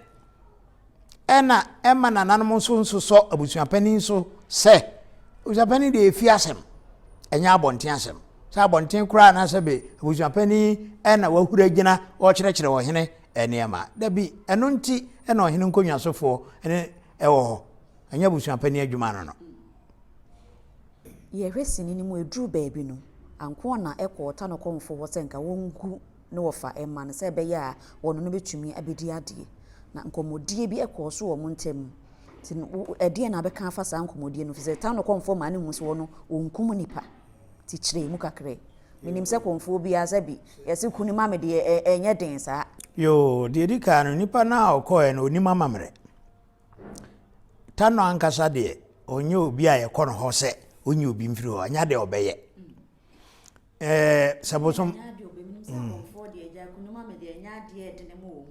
Ɛna ɛma nananom nso nsosɔ abusuapanin so sɛ abusuapanin deɛ efi asɛm ɛnyɛ abɔnten asɛm sɛ abɔnten koraa anaasɛ be abusuapanin ɛna wahuri agyina ɔrekyerɛkyerɛ ɔhene nneɛma dabi ɛno nti ɛna ɔhene nkonnwasofoɔ ɛne ɛwɔ hɔ ɛnyɛ abusuapanin adwuma no no. Yɛhwɛ sini no mu ɛduru baabi no, Ankoana kɔɔ Tanɔkɔmfoɔ hɔ sɛ nka wɔngu ne wɔfa mma no sɛ ɛbɛyɛ a wɔne no bɛtumi abɛdi adeɛ. Na nkɔmmɔdie bi kɔɔ so wɔ wɔn ntam. Nti no, ɛdeɛn na wobɛka afa saa nkɔmmɔdie no? Ɛfiri sɛ Tanɔkɔmfoɔ maa no hu sɛ ɔno ɔnkum nnipa. Nti kyerɛ mu kakra. Menim sɛ kɔmfoɔ biara sɛ bi yɛse ku no ma me deɛ ɛnyɛ den saa. Yoo, deɛ ɛdi kan no, nipa no a ɔkɔeɛ no, ɔnim amammerɛ. Tano ankasa deɛ, ɔnyɛ obi a yɛkɔ no hɔ sɛ ɔnyi obi mfiri hɔ, ɛnyɛ adeɛ ɔbɛyɛ. Ɛɛ sɛ bosom.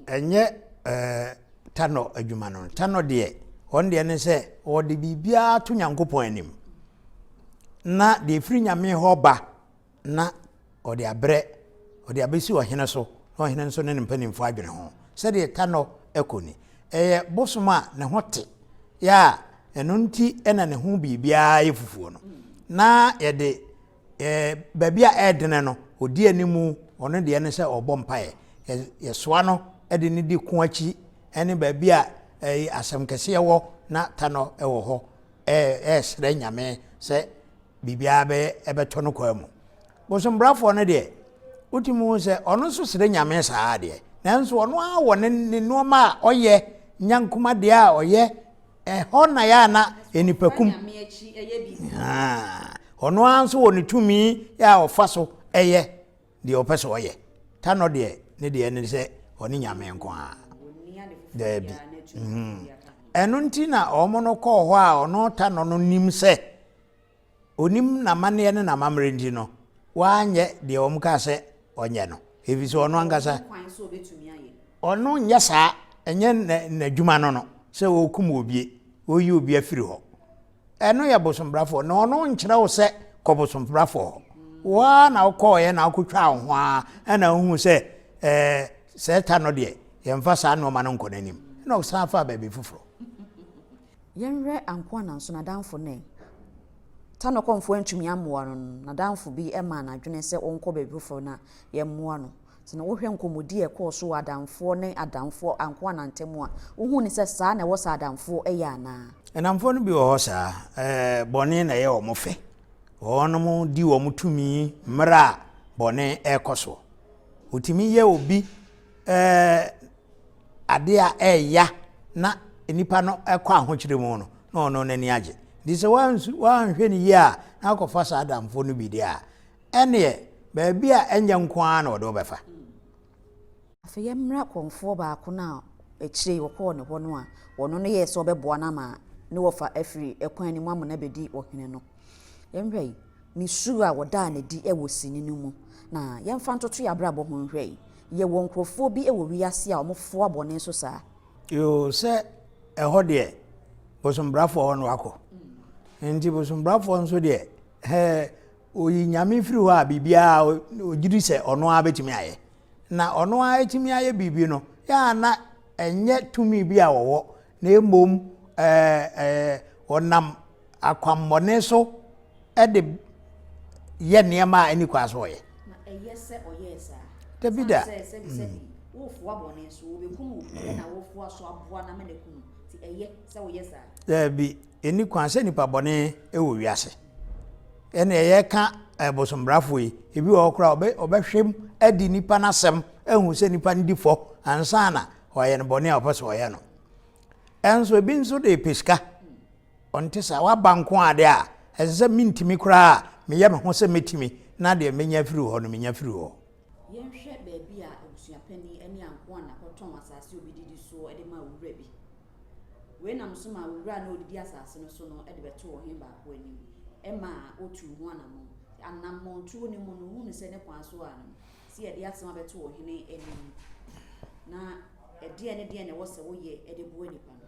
Ɛnyɛ ɛɛ Tano adwuma no. Tano deɛ, wɔn deɛ ne sɛ wɔde biribiara to Nyankopɔn anim. Na deɛ ɛfiri Nyame hɔ ba na ɔde abrɛ, ɔde abɛsi ɔhene so, na ɔhene nso ne ne mpanimfoɔ adwene ho. Sɛdeɛ Tanɔ kɔ ni. Ɛyɛ bosom a ne ho te, yɛ a ɛno nti na ne ho biribiara yɛ fufuo no. Na yɛde ɛɛ baabi a ɛredene no, ɔdi animu, ɔno deɛ ne sɛ ɔbɔ mpaeɛ. Yɛsoa no de no di ko akyi ne baabi a ɛɛ asɛm kɛseɛ wɔ na Tanɔ wɔ hɔ ɛresrɛ Nyame sɛ biribiara bɛyɛ ɛbɛtɔ no kwan mu. Bosombrafoɔ no deɛ, wotumi hu sɛ ɔno nso srɛ Nyame saa deɛ, nanso ɔno ara wɔ ne ne nneɛma a ɔyɛ, nyankoma deɛ a ɔyɛ, ɛhɔ na yɛ ana nnipakum. Ɔno ara nso wɔ ne tumi yɛ a ɔfa so ɛyɛ deɛ ɔpɛ sɛ ɔyɛ. Tanɔ deɛ, ne deɛ ne sɛ ɔne Nyame nko ara. Daabi. Ɛno nti na wɔn no kɔɔ hɔ a ɔno Tanɔ no nim sɛ Ɔnim n'amanneɛ ne n'amammerɛ nti no, wanyɛ deɛ wɔkaa sɛ ɔnyɛ no, ɛfiri sɛ ɔno ankasa, ɔno nyɛ saa, ɛnyɛ n'adwuma no no sɛ ɔrekum obie, ɔreyi obi afiri hɔ. Ɛno yɛ bosombrafoɔ, na ɔno nkyerɛ wo sɛ kɔ bosombrafoɔ hɔ. Wo ara na wokɔɔeɛ na wokɔtwaa wo ho ara ɛna wohu sɛ ɛɛ sɛ ta no deɛ yɛmfa saa nneɛma no nkɔ n'anim, ɛna ɔsan faa baabi foforɔ. Yɛnhwɛ Ankoa nso n'adamfo no ɛ. Tano kɔmfoɔ antumi ammoa no no, n'adamfo bi maa no adwene sɛ ɔnkɔ baabi foforɔ na yɛmmoa no. Sɛ na wohwɛ nkɔmmɔdi a ɛkɔɔ so wɔ adamfoɔ ne adamfoɔ Ankoa ntam a, wohu no sɛ saa na ɛwɔ sɛ adamfoɔ yɛ anaa? Nnamfoɔ no bi wɔ hɔ saa, ɛɛ, bɔne na ɛyɛ wɔn fɛ. Wɔnom di wɔn tumi mmerɛ a bɔne rekɔ soɔ. Wɔtumi yɛ obi ɛɛ, ade a ɛreya na nipa no kɔ ahokyere mu no, na ɔno n'ani agye. Nti sɛ woanhwɛ no yie a, na akɔfa saa adamfoɔ no bi deɛ a, ɛneɛ baabi a ɛnyɛ nko ara na ɔde wo bɛfa. Afei yɛmmra kɔmfoɔ baako no a akyire yi wɔkɔɔ ne hɔ no a ɔno no yɛɛ sɛ ɔbɛboa no ama ne wɔfa afiri ɛkwan no mu ama no abɛdi ɔhene no. Yɛnhwɛ yi, ne su a wɔdaa no adi wɔ sini no mu, na yɛmfa ntoto yɛn abrabɔ ho nhwɛ yi. Yɛwɔ nkurɔfoɔ bi wɔ wiase a wɔfoa bɔne so saa. Yoo sɛ ɛhɔ deɛ bosombrafoɔ hɔ na wakɔ nti bosombrafoɔ nso deɛ ɛɛ oyi nyame firi hɔ a biribiara ogyiri sɛ ɔno ara bɛtumi ayɛ na ɔno ara atumi ayɛ biribi no yɛ a na ɛnyɛ tumi bi a wɔwɔ na mmom ɛɛ ɛɛ ɔnam akwammɔne so de yɛ nneɛma a ɛni kwan so ɔyɛ. Na ɛyɛ sɛ ɔyɛɛ saa. Dabi da. Sɛ sɛbi sɛbi wofoa bɔne so wɔbɛkum wo ɛna wofoa so aboa no ama no aku no nti ɛyɛ sɛ woyɛ saa. Dabi, ɛni kwan sɛ nipa bɔne wɔ wiase. Ɛnna yɛka bosombrafoɔ yi, ebi wɔ hɔ koraa ɔbɛ ɔbɛhwɛ mu adi nipa n'asɛm ahu sɛ nipa no di fɔ ansa na ɔyɛ no bɔne a ɔpɛ sɛ ɔyɛ no. Ɛnso ebi nso de pɛ sika. Ɔnte saa. Waba nko ara deɛ a, ɛsɛ sɛ mentumi koraa a, meyɛ me ho sɛ mɛtumi na deɛ mɛnya afiri hɔ no, menya firi hɔ. Yɛnhwɛ baabi a abusuapanin ne ankoa na kɔtɔn asase a obi didi soɔ de maa owura bi. Wei nam so maa owura a na ɔdidi asase no so no de bɛtoo ɔhene baako anim maa ɔtuu ho anammɔn. Anammɔntuo no mu no, ɔhunuu sɛ ne kwan so ara no, sɛ yɛde asɛm abɛto ɔhene anim, na ɛdeɛn ne deɛn na ɛwɔ sɛ woyɛ de boa nipa no.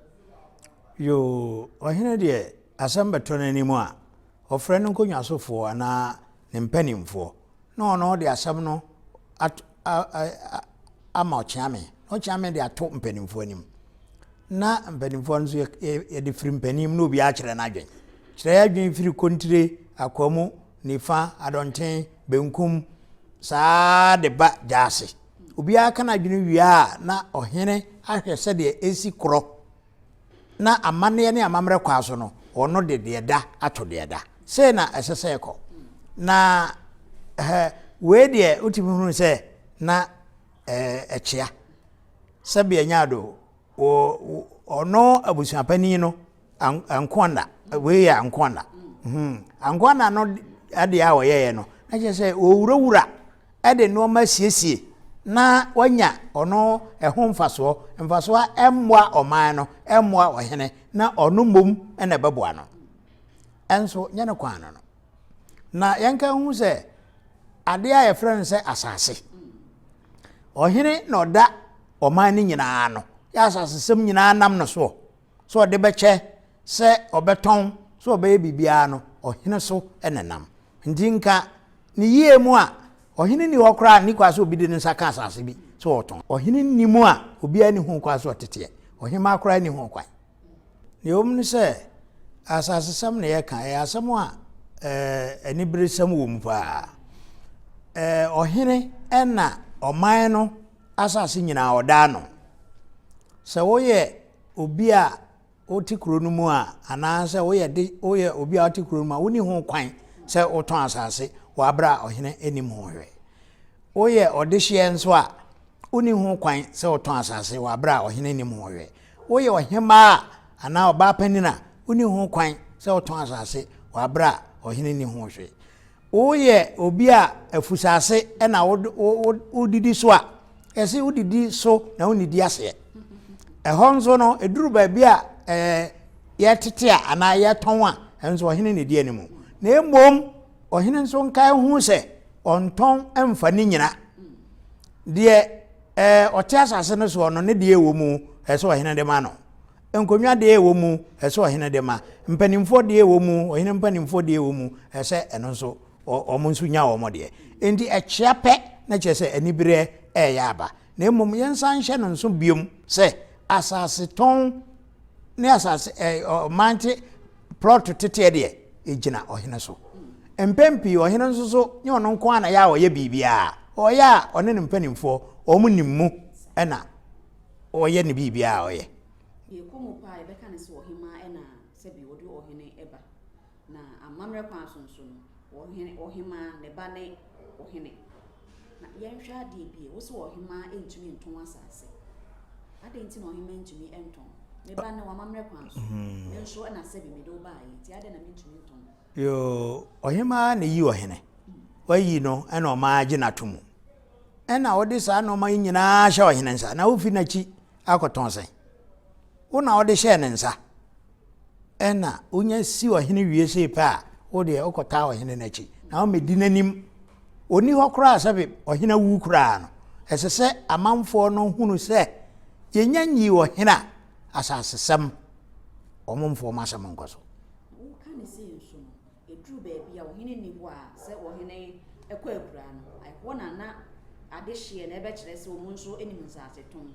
Yoo, ɔhene deɛ asɛm bɛtɔ n'anim a, ɔfrɛ ne nkonnwasofoɔ anaa ne mpanimfoɔ na ɔno ɔde asɛm no ato ama ɔkyeame na ɔkyeame de ato mpanimfoɔ anim na mpanimfoɔ nso yɛde firi mpanin mu na obiara kyerɛ n'adwen kyerɛ adwen firi kontire akwamu nifa adɔnten benkum saa de ba gyaase obiara ka n'adwene wie a na ɔhene ahwɛ sɛdeɛ ɛsi korɔ na amanneɛ ne amammerɛ kwan so no, ɔno de deɛ da ato deɛ da. Sei na ɛsɛ sɛ ɛkɔ. Na eh, wei deɛ wotumi hunu sɛ na eh, ɛkyea. Sɛbi ɛnyɛ ado, ɔno abusuapanin no ankoana, wei yɛ ankoana. Hmm. Ankoana no adeɛ a ɔyɛeɛ no, na kyerɛ sɛ ɔwurawura de nnoɔma asiesie na wanya ɔno ɛho mfasoɔ, mfasoɔ a ɛmmoa ɔman no, ɛmmoa ɔhene, na ɔno mmom na ɛbɛboa no. Ɛnso nyɛ ne kwan no no. Na yɛnka hu sɛ adeɛ a yɛfrɛ no sɛ asase, ɔhene na ɔda ɔman no nyinaa ano, yɛ asasesɛm nyinaa nam no soɔ, sɛ ɔde bɛkyɛ, sɛ ɔbɛtɔn, sɛ ɔbɛyɛ biribiara no, ɔhene so na ɛnam. Nti nka ne yie mu a, ɔhene nni hɔ koraa nni kwa sɛ obi de ne nsa ka asase bi sɛ ɔtɔn. Ɔhene nni mu a, obiara nni ho kwan sɛ ɔteteɛ. Ɔhemmaa koraa nni ho kwan. Nea ɛwɔ mu ne sɛ, asasesɛm na yɛka, ɛyɛ asɛm a ɛɛ aniberesɛm wɔ mu paa. Ɛɛ ɔhene na ɔman no asase nyinaa ɔda ano. Sɛ woyɛ obi a wote kuro no mu a, anaasɛ woyɛ de woyɛ obi a wote kuro no mu a, wonni ho kwan sɛ wotɔn asase wɔ abere a ɔhene nnim ho hwee. Woyɛ ɔdehyeɛ nso a, wonni ho kwan sɛ wotɔn asase wɔ abere a ɔhene nnim ho hwee. Woyɛ ɔhemmaa anaa ɔbaa panin a, wonni ho kwan sɛ wotɔn asase wɔ abere a ɔhene nni ho hwee. Woyɛ obi a afusase na wodidi so a, yɛse wodidi so na wonnidi aseɛ. Ɛhɔ nso no, ɛduru baabi a ɛɛ yɛtete a anaa yɛtɔn a, ɛno nso ɔhene na ɛdi anim. Na mmom ɔhene nso nkae ho sɛ ɔntɔn mfa ne nyina. Deɛ ɛɛ ɔte asase no soɔ no, ne deɛ ɛwɔ mu ɛsɛ ɔhene de ma no. Nkonnwa deɛ ɛwɔ mu, ɛsɛ ɔhene de ma. Mpanimfoɔ deɛ ɛwɔ mu, ɔhene mpanimfoɔ deɛ ɛwɔ mu, ɛsɛ ɛno nso wɔn nso nya wɔn deɛ. Enti ɛkyea pɛ na kyerɛ sɛ anibereɛ ɛreyɛ aba. Na mmom yɛnsan nhyɛ no nso biom sɛ asasetɔn ne asase ɛ ɔmante plɔt teteɛ deɛ ɛgyina ɔhene so. Mpɛn pii ɔhene nso so nyɛ ɔno nko ara na ɛyɛ a ɔyɛ biribiara. Ɔyɛ a ɔne ne mpanimfoɔ wɔn nim mu ɛna ɔyɛ ne biribiara a ɔyɛ. Yɛkɔ mu paa a, yɛbɛka no sɛ ɔhemaa na sɛbi ɔde ɔhene ba. Na amammerɛ kwan so nso no, ɔhene, ɔhemaa, ne ba ne ɔhene. Na yɛnhwɛ adeɛ bi, wo sɛ ɔhemaa ntumi ntɔn asase. Adɛn nti na ɔhemaa ntumi ntɔn? Me ba ne w'amammerɛ kwan so. Hmm. Me nso na sɛbi mede wo baeɛ, nti adɛn na mentumi ntɔn? Yoo, ɔhemaa na eyi ɔhene. Wayi no ɛna ɔmaa agye n'ato mu. Ɛna wode saa nneɛma yi nyinaa hyɛ ɔhene nsa na wofi n'akyi akɔtɔn sɛn? Wo na wode hyɛɛ ne nsa. Ɛna wonya si ɔhene wie sei pɛ a, wo deɛ wokɔtaa ɔhene no akyi na womɛdi n'anim. Ɔni hɔ koraa sɛ ɔhene awu koraa no, ɛsɛ sɛ amanfoɔ no hunu sɛ yɛnya nyii ɔhene a asasesɛm wɔn mfoɔ asɛm nkɔ so. Woka ne sei nso no, Ɛduru baabi a ɔhene nni hɔ a, sɛ ɔhene kɔ akuraa no, ɛhɔ na na adehyeɛ na ɛbɛkyerɛ sɛ wɔn nso nim nsase tɔn.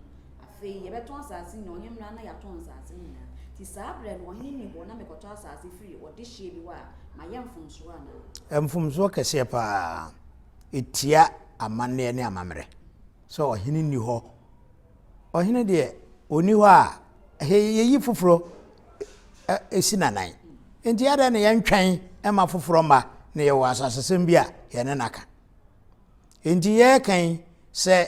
Afei yɛbɛtɔn asase nyinaa, ɔhene mmra na yɛatɔn nsase no nyinaa. Nti saa berɛ no ɔhene nni hɔ na mekɔtɔ asase firi ɔdehyeɛ bi hɔ a, mayɛ mfomsoɔ anaa? Mfomsoɔ kɛseɛ pa ara. Ɛtia amanneɛ ne amammerɛ sɛ ɔhene nni hɔ. Ɔhene deɛ ɔnni hɔ a, yɛyi foforɔ si n'anan. Enti adɛn na yɛntwɛn ma foforɔ mma na yɛwɔ asasesɛm bi a yɛne no aka. Enti yɛreka yi, sɛ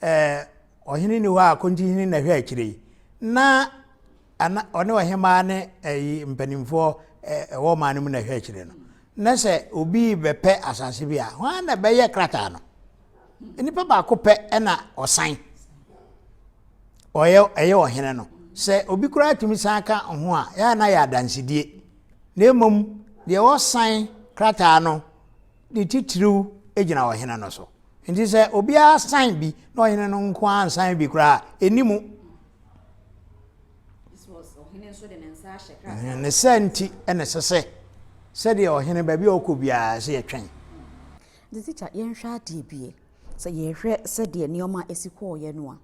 ɛɛ ɔhene ni hɔ a Kontihene na ɛhwɛ akyire yi, na ana ɔne ɔhemaa ne ɛyi mpanimfoɔ ɛwɔ ɔman no mu na ɛhwɛ akyire no, na sɛ obi bɛpɛ asase bi a, hwan na ɛbɛyɛ krataa no? Nnipa baako pɛ ɛna ɔsan. Ɔyɛ ɛyɛ ɔhene no. Sɛ obi koraa tumi san ka ho a, yɛ na yɛ adansedie. Na mmom deɛ ɔsan krataa no ne titiriw gyina ɔhene no so. Nti sɛ obiara san bi na ɔhene no nko ara nsan bi koraa a, ɛnni mu. Ne sɛ nti na ɛsɛ sɛ sɛdeɛ ɔhene baabi a ɔkɔ biara sɛ yɛtwɛn. Nti tikya yɛnhwɛ adeɛ bi ɛ, sɛ yɛhwɛ sɛdeɛ nneɛma si kɔɔeɛ no a,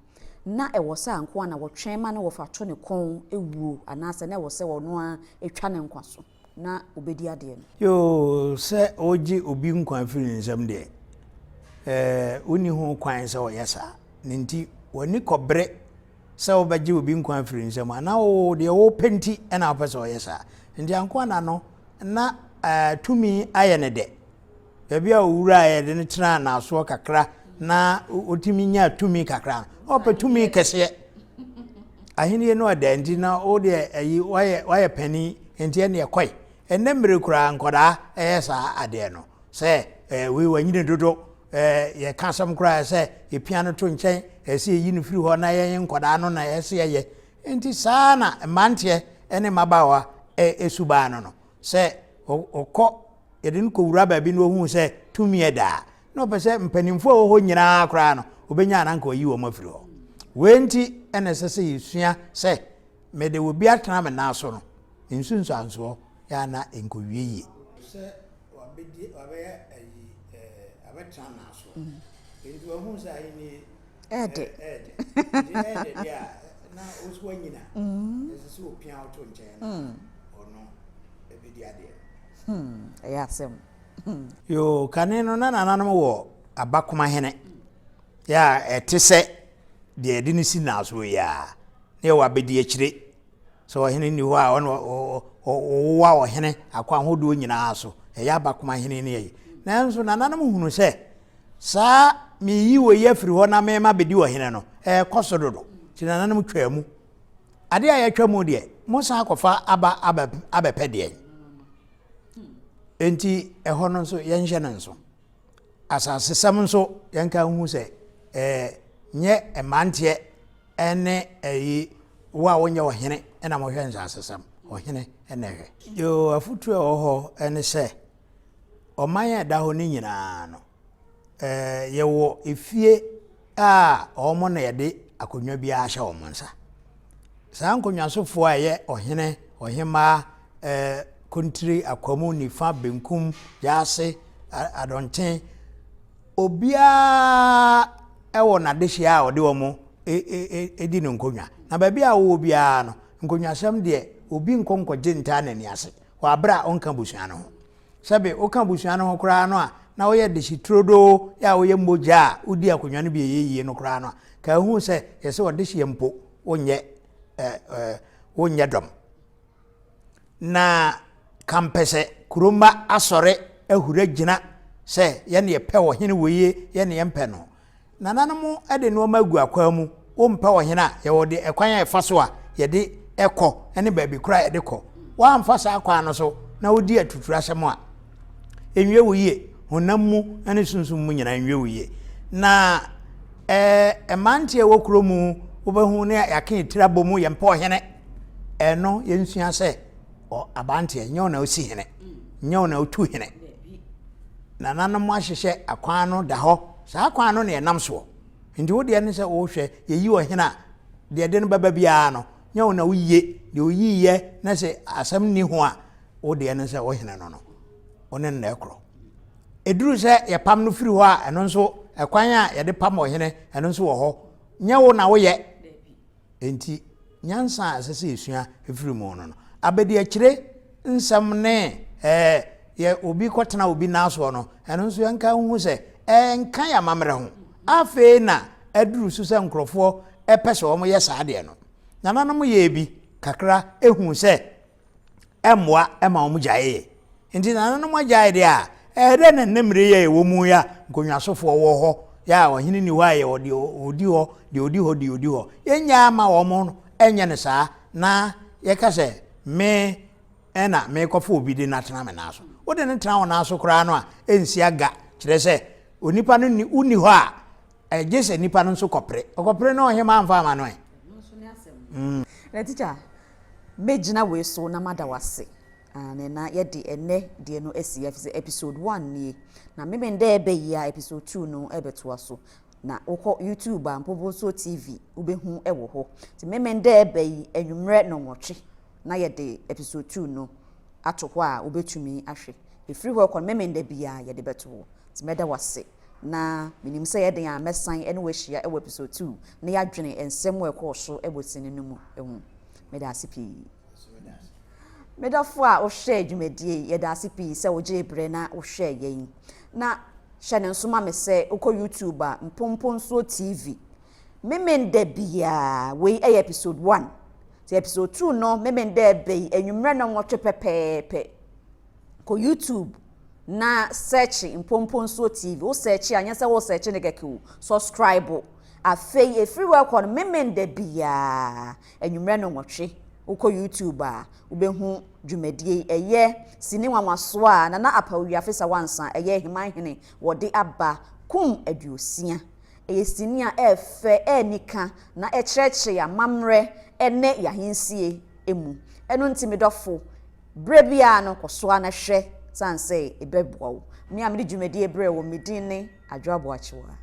na ɛwɔ sɛ ankoa na wɔtwɛn ma ne wɔfa to ne kɔn wuo anaasɛ na ɛwɔ sɛ ɔno ara twa ne nkwa so na ɔbɛdi adeɛ no? Yoo, sɛ ɔregye obi nkwa afiri ne nsam deɛ, ɛɛ, wonni ho kwan sɛ ɔyɛ saa. Ne nti, w'ani kɔbere sɛ wobɛgye obi nkwa afiri ne nsam a, na wo deɛ wopɛ nti na wopɛ sɛ ɔyɛ saa. Nti ankoa na no, na ɛɛ, tumi ayɛ ne dɛ. Baabi a owuraeɛ de no tenaa n'asoɔ kakra na ɔtumi nyaa tumi kakra no, ɔpɛ tumi kɛseɛ. Ahennie no ɔda nti na wo deɛ ayi wayɛ wayɛ panin nti ɛne ɛkɔe. Ɛnɛ mmere koraa nkɔdaa ɛyɛ saa adeɛ no sɛ ɛɛ wei wanyini dodo ɛɛ yɛka asɛm koraa sɛ yɛpia no to nkyɛn ɛsɛ yɛyi no firi hɔ na yɛn nkɔdaa no na ɛsɛ yɛyɛ. Nti saa na mmeranteɛ ne mmabaawa ɛsuban no no sɛ ɔkɔ yɛde no kɔwura baabi na ɔhuu sɛ tumi yɛ daa, na ɔpɛ sɛ mpanimfoɔ a ɛwɔ hɔ nyinaa koraa no, ɔbɛnya a na anka wayi wɔn afiri hɔ. Wei nti na ɛsɛ sɛ yɛsua sɛ mede obi atena me nan so no, ne nsunsuansoɔ yɛ a na ɛnkɔwie yie. Sɛ wabɛdi wabɛyɛ ayi ɛɛ abɛtena nan so, nti wahu sɛ ahennie ɛɛdɛ ɛɛdɛ nti ɛɛdɛ deɛ a na wo so wanyina ɛsɛ sɛ ɔpia wo to nkyɛn na ɔno ɛbɛdi adeɛ. Hmm, ɛyɛ asɛm. Hmm. Yoo, kane no na nananom wɔ abakomahene yɛ a ɛte sɛ deɛ yɛde no si naasoɔ yi ara na yɛwɔ abɛdiakyire sɛ ɔhene nni hɔ a ɔno ɔwowa ɔhene akwan ahodoɔ nyinaa so ɛyɛ abakomahene ne yɛyi nanso nananom hunu sɛ saa meyi wɔ yi afiri hɔ na mema bɛdi ɔhene no ɛrekɔ so dodo nti nananom twaa mu Adeɛ a yɛatwa mu deɛ, mosan akɔfa aba abɛpɛ deɛn? Enti ɛhɔ no nso yɛnhyɛ no nso. Asasesɛm nso yɛnka nhu sɛ ɛɛ nyɛ mmeranteɛ ne ɛyi wo a wonyɛ ɔhene na mohwɛ nsasesɛm. Ɔhene na ɛhwɛ. Yoo, afotuo a ɛwɔ hɔ ne sɛ ɔman a ɛda hɔ no nyinaa no, yɛwɔ efie a wɔn na yɛde akonnwa biara ahyɛ wɔn nsa. Saa nkonnwasofoɔ a ɛyɛ ɔhene, ɔhemmaa, ɛɛ kontire, akwamu, nifa, benkum, gyaase, adɔnten, obiara wɔ n'adehyeɛ a ɔde wɔn di no nkonnwa. Na baabi a wowɔ biara no, nkonnwasɛm deɛ obi nkɔ nkɔgye ntaa n'ani ase wɔ abere a ɔnka abusua no ho. Sɛbe woka abusua no ho koraa no a, na woyɛ dehye turodoo yɛ a woyɛ mogya a wodi akonnwa no bi ɛyɛ yie no koraa no a, ka ehu sɛ yɛsɛ ɔdehyeɛ mpo wonyɛ ɛ ɛ wonyɛ dɔm. Na kampɛsɛ kuromma asɔre ahuri agyina sɛ yɛne yɛpɛ ɔhene wɔ yie yɛne yɛmpɛ no. Nananom de nnoɔma agu akwaa mu, wompɛ ɔhene a, yɛwɔ de ɛkwan a ɛfa so a yɛde kɔ ne baabi koro a yɛde kɔ. Woamfa saa kwan no so na wodi atuturasɛm a, ɛnwie wo yie, honam mu ne sunsum mu nyinaa ɛnwie wo yie. Na ɛɛ mmeranteɛ wɔ kuro mu wobɛhu ne yɛaka yɛn tiri abɔ mu yɛmpɛ ɔhene. Ɛno yɛnsua sɛ aberanteɛ nyɛ wo na wosi hene, nyɛ wo na wotu hene. Nananom ahyehyɛ akwan no da hɔ. Saa kwan no na yɛnam soɔ. Nti wo deɛ ne sɛ wohwɛ, yɛyi ɔhene a, deɛ ɛde no bɛba biara no, nyɛ wo na woyie. Deɛ oyiiɛ na sɛ asɛm nni ho a, wo deɛ ne sɛ wo hene no no, wo ne no na ɛkorɔ. Ɛduru sɛ yɛpam no firi hɔ a, ɛno nso, ɛkwan a yɛde pam ɔhene, ɛno nso wɔ hɔ. Nyɛ wo na woyɛ. Enti, nyansa a ɛsɛ sɛ yesua firi mu no no, abadiakyire nsɛm ne ɛɛ yɛ obi kɔtena obi nan soɔ no, ɛno nso yɛnka nhu sɛ ɛnka yɛn amammerɛ ho. Afei na aduru so sɛ nkurɔfoɔ pɛ sɛ wɔyɛ saa adeɛ no. Nananom yɛɛ bi kakra huu sɛ ɛmmoa ma wɔgyaeeɛ. Nti nananom agyae deɛ a, ɛyɛ dɛn na nnɛ mmerɛ yi a yɛwɔ mu yi a nkonnwasofoɔ wɔ hɔ, yɛ a ɔhene nni hɔ a yɛwɔ deɛ ɔdi hɔ, deɛ ɔdi hɔ, deɛ ɔdi hɔ. Yɛnnyaa mma wɔn nyɛ no saa na yɛka sɛ me na merekɔfa obi de no atena me nan so. Wode no tena wo nan so koraa no a, ɛnsi aga, kyerɛ sɛ onipa no nni, wonni hɔ a, ɛgye sɛ nipa no nso kɔpere. Ɔkɔpere na ɔhemmaa amfa amma no ɛ. Mm. Na tikya, mɛgyina wei so na mada wo ase. Aane, na yɛde ɛnnɛ deɛ no asi ɛfiri sɛ episode one nie. Na Memenda ɛbɛ yi a episode 2 no ɛbɛtoa so. Na wokɔ YouTube a Mpoponsuo TV wobɛhu ɛwɔ hɔ. Nti Memenda ɛbɛ yi anwummerɛ nnɔnwɔtwe na yɛde episode 2 no ato hɔ a wobɛtumi ahwɛ. Ɛfiri hɔ rekɔ no Memenda biara yɛde bɛto hɔ. Nti mɛda wo ase. Na menim sɛ ɛyɛ den a mɛsan ne wo ahyia wɔ episode 2 na yɛadwene nsɛm a ɛkɔɔ so wɔ sini no mu ho. Meda ase pii. Me dɔfo a wohwɛɛ dwumadie yi, yɛda ase pii sɛ wogyee berɛ na wohwɛɛ yɛn. Na hyɛ no nso ma me sɛ wokɔ YouTube a, Mpomponsuo TV. Memenda biara, wei yɛ episode 1. Nti episode 2 no, Memenda ɛbɛ yi, anwummerɛ nnɔnwɔtwe pɛpɛɛpɛ. Kɔ YouTube na search Mpomponsuo TV. Wo search a, nyɛ sɛ wo search no kɛkɛ o, subscribe. Afei, ɛfiri hɔ rekɔ no, Memenda biara, Anwummerɛ nnɔnwɔtwe, wokɔ YouTube a, wobɛhu dwumadie yi. Ɛyɛ sini nwanwasoɔ a Nana Apaw Wiafe Sawansa, ɛyɛ Hemanhene, wɔde aba, Kum Aduosia. Ɛyɛ sini a ɛyɛ fɛ, ɛyɛ anika, na ɛkyerɛkyerɛ yɛn amammerɛ ne yɛn ahensie mu. Ɛno nti me dɔfo, berɛ biara no kɔ so ara na hwɛ sane sɛ ɛbɛboa wo. Me a mede dwumadie brɛɛ wo, me din ne Adwoa Boakyewa.